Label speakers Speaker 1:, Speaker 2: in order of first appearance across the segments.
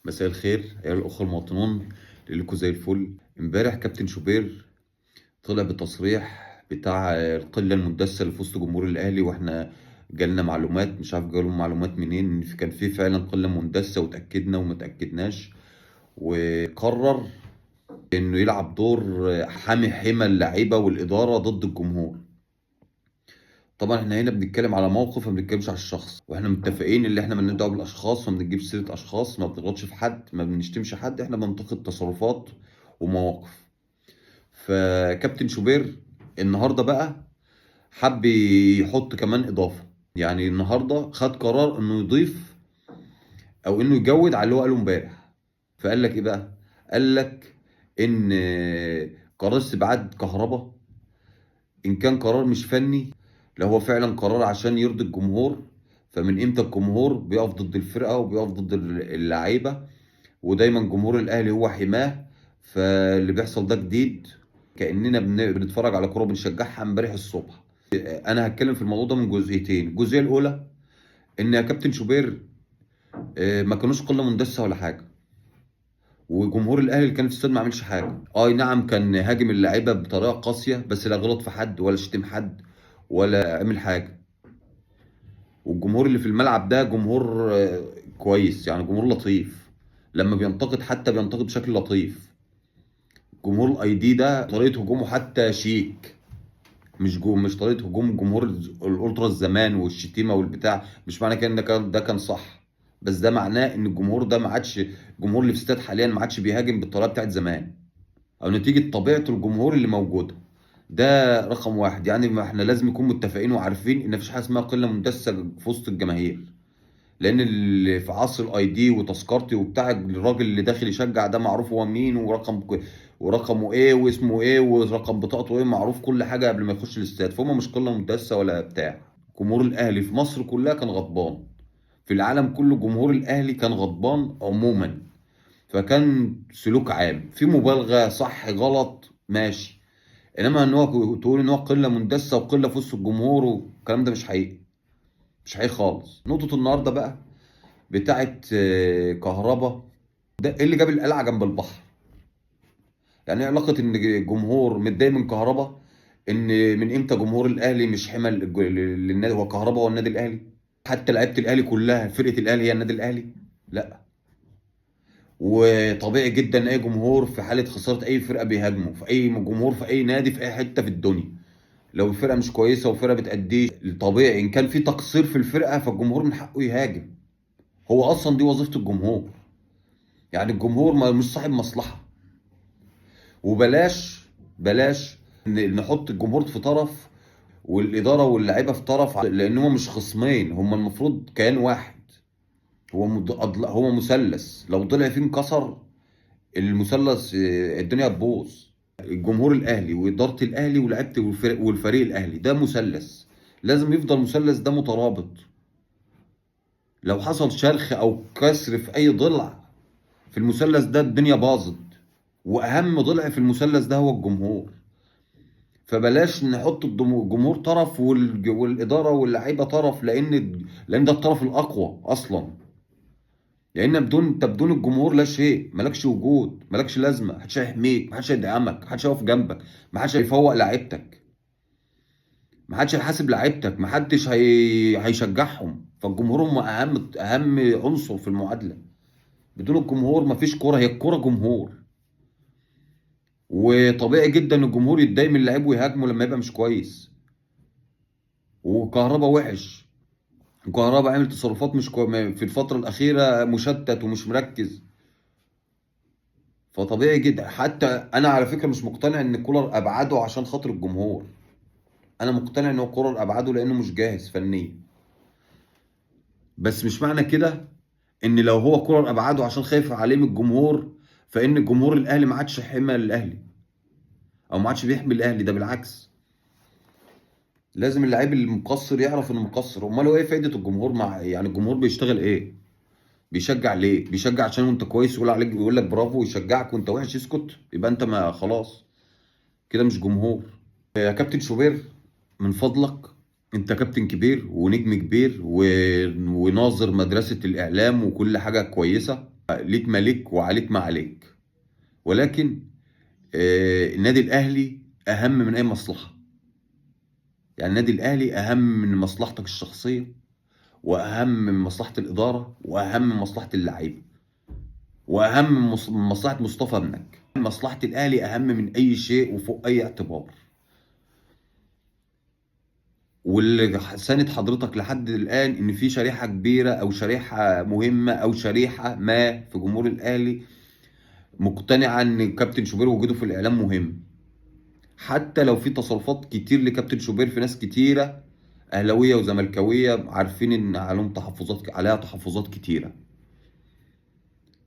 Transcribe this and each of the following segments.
Speaker 1: مساء الخير ايها الاخوة المواطنون، لكم زي الفل. امبارح كابتن شوبير طلع بتصريح بتاع القلة المندسه اللي في وسط جمهور الاهلي، واحنا جالنا معلومات مش عارف جالهم معلومات منين ان كان في فعلا قلة مندسه، وتاكدنا وما تاكدناش، وقرر انه يلعب دور حامي حمى اللعيبة والادارة ضد الجمهور. طبعا احنا هنا بنتكلم على موقف، ما بنتكلمش على الشخص، واحنا متفقين ان احنا مالناش دعوه بالاشخاص، وما بنجيبش سيره اشخاص، ما بنغلطش في حد، ما بنشتمش حد، احنا بننتقد تصرفات ومواقف. فكابتن شوبير النهارده بقى حب يحط كمان اضافه، يعني النهارده خد قرار انه يضيف او انه يجود على اللي هو قاله امبارح. فقال لك ايه بقى؟ قال لك ان قرار استبعاد كهربا ان كان قرار مش فني، لو هو فعلا قرار عشان يرضي الجمهور، فمن امتى الجمهور بيقف ضد الفرقة وبيقف ضد اللعيبة، ودايما جمهور الاهلي هو حماه، فاللي بيحصل ده جديد، كاننا بنتفرج على كورة بنشجعها امبارح الصبح. انا هتكلم في الموضوع ده من جزئيتين. الجزئية الاولى ان يا كابتن شوبير ما كانوش قلة مندسه ولا حاجة، وجمهور الاهلي اللي كان في الاستاد ما عملش حاجة. اي نعم كان هاجم اللعيبة بطريقة قاسية، بس لا غلط في حد ولا شتم حد ولا عمل حاجة. والجمهور اللي في الملعب ده جمهور كويس، يعني جمهور لطيف، لما بينتقد حتى بينتقد بشكل لطيف. جمهور ال ID ده طريقه هجومه حتى شيك، مش طريقه هجوم جمهور الالتراس زمان والشتيمه والبتاع. مش معنى كده ان ده كان صح، بس ده معناه ان الجمهور ده ما عادش، الجمهور اللي في الاستاد حاليا ما عادش بيهاجم بالطريقة بتاعت زمان، او نتيجة طبيعة الجمهور اللي موجودة. ده رقم واحد. يعني ما احنا لازم نكون متفقين وعارفين ان مفيش حاجة اسمها قلة مندسه في وسط الجماهير، لان اللي في عصر ال ID وتذكرتي وبتاع، الراجل اللي داخل يشجع ده معروف هو مين، ورقمه ايه واسمه ايه ورقم بطاقته ايه، معروف كل حاجة قبل ما يخش الاستاد. فهم مش قلة مندسه ولا بتاع. جمهور الاهلي في مصر كلها كان غضبان، في العالم كله جمهور الاهلي كان غضبان عموما، فكان سلوك عام في مبالغه، صح غلط ماشي، انما ان هو تقول ان هو قلة مندسه وقلة في وسط الجمهور والكلام ده مش حقيقي، مش حقيقي خالص. نقطة النهارده بقى بتاعت كهربا، ده ايه اللي جاب القلعة جنب البحر؟ يعني ايه علاقة ان الجمهور متضايق من كهربا؟ ان من امتى جمهور الاهلي مش حمى للنادي؟ هو كهربا هو النادي الاهلي؟ حتى لعيبة الاهلي كلها، فرقه الاهلي هي النادي الاهلي؟ لا. وطبيعي جدا اي جمهور في حاله خسارة اي فرقه بيهاجمه، في اي جمهور في اي نادي في اي حتة في الدنيا، لو الفرقة مش كويسة وفرقه بتأديش، الطبيعي ان كان في تقصير في الفرقة فالجمهور من حقه يهاجم. هو اصلا دي وظيفة الجمهور، يعني الجمهور مش صاحب مصلحة. وبلاش نحط الجمهور في طرف والادارة واللعيبة في طرف، لان هم مش خصمين، هم المفروض كيان واحد. هو مثلث، لو طلع فيه انكسر المثلث الدنيا هتبوظ. الجمهور الاهلي واداره الاهلي ولاعيبه والفريق الاهلي ده مثلث، لازم يفضل المثلث ده مترابط. لو حصل شرخ او كسر في اي ضلع في المثلث ده الدنيا باظت، واهم ضلع في المثلث ده هو الجمهور. فبلاش نحط الجمهور طرف والادارة واللعيبة طرف، لان ده الطرف الاقوى اصلا. لان بدون الجمهور لا شيء، مالكش وجود، مالكش لازمه، محدش هيحميك، محدش هيدعمك، محدش هيقف جنبك، محدش هيفوق لعيبتك، محدش هيحاسب لعيبتك، محدش هيشجعهم. فالجمهور هم اهم عنصر في المعادلة. بدون الجمهور مفيش كورة، هي الكورة جمهور. وطبيعي جدا ان الجمهور يتضايق من اللعيب ويهاجمه لما يبقى مش كويس. وكهربا وحش، وكهربا عامل تصرفات مش في الفترة الاخيرة مشتت ومش مركز، فطبيعي جدا. حتى انا على فكرة مش مقتنع ان كولر ابعده عشان خاطر الجمهور، انا مقتنع ان هو كولر ابعده لانه مش جاهز فنيا. بس مش معنى كده ان لو هو كولر ابعده عشان خايف عليه من الجمهور فان الجمهور الاهلي ما عادش حمى للاهلي او ما عادش بيحمي الاهلي. ده بالعكس، لازم اللعيب المقصر يعرف انه مقصر. امال هو ايه فايده الجمهور؟ مع يعني الجمهور بيشتغل ايه؟ بيشجع ليه؟ بيشجع عشان انت كويس يقول عليك، يقول لك برافو، ويشجعك، وانت وحش يسكت، يبقى انت ما خلاص كده مش جمهور. يا كابتن شوبير من فضلك، انت كابتن كبير ونجم كبير وناظر مدرسة الإعلام وكل حاجة كويسة. ليك ما ليك وعليك ما عليك، ولكن النادي الاهلي اهم من اي مصلحة. يعني النادي الاهلي اهم من مصلحتك الشخصية، واهم من مصلحة الادارة، واهم من مصلحة اللعيبة، واهم من مصلحة مصطفى ابنك. مصلحة الاهلي اهم من اي شيء وفوق اي اعتبار. واللي ساند حضرتك لحد الان ان في شريحة كبيرة او شريحة مهمة او شريحة ما في جمهور الاهلي مقتنعة ان كابتن شوبير وجوده في الاعلام مهم، حتى لو في تصرفات كتير لكابتن شوبير في ناس كتيرة اهلاويه وزملكاويه عارفين ان عليهم تحفظات، عليها تحفظات كتيرة،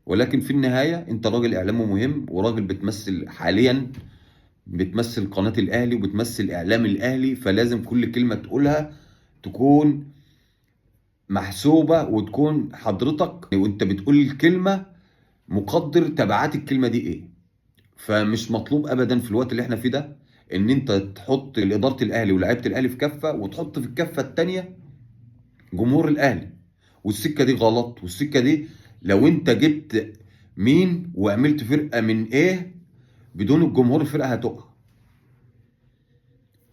Speaker 1: ولكن في النهاية انت راجل اعلامي مهم، وراجل بتمثل حاليا، بتمثل قناة الاهلي وبتمثل اعلام الاهلي، فلازم كل كلمة تقولها تكون محسوبة، وتكون حضرتك وانت بتقول الكلمة مقدر تبعات الكلمة دي ايه. فمش مطلوب ابدا في الوقت اللي احنا فيه ده ان انت تحط ادارة الاهلي ولاعيبه الاهلي في كفه، وتحط في الكفة الثانية جمهور الاهلي. والسكه دي غلط، والسكه دي لو انت جبت مين وعملت فرقه من ايه بدون الجمهور الفرقة هتقع،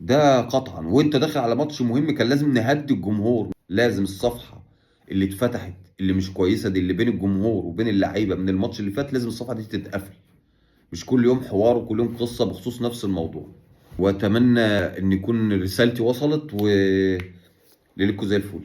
Speaker 1: ده قطعا. وانت داخل على ماتش مهم كان لازم نهدي الجمهور، لازم الصفحة اللي اتفتحت اللي مش كويسة دي اللي بين الجمهور وبين اللعيبة من الماتش اللي فات لازم الصفحة دي تتقفل، مش كل يوم حوار وكل يوم قصة بخصوص نفس الموضوع. واتمنى ان يكون رسالتي وصلت، وليلكم زي الفل.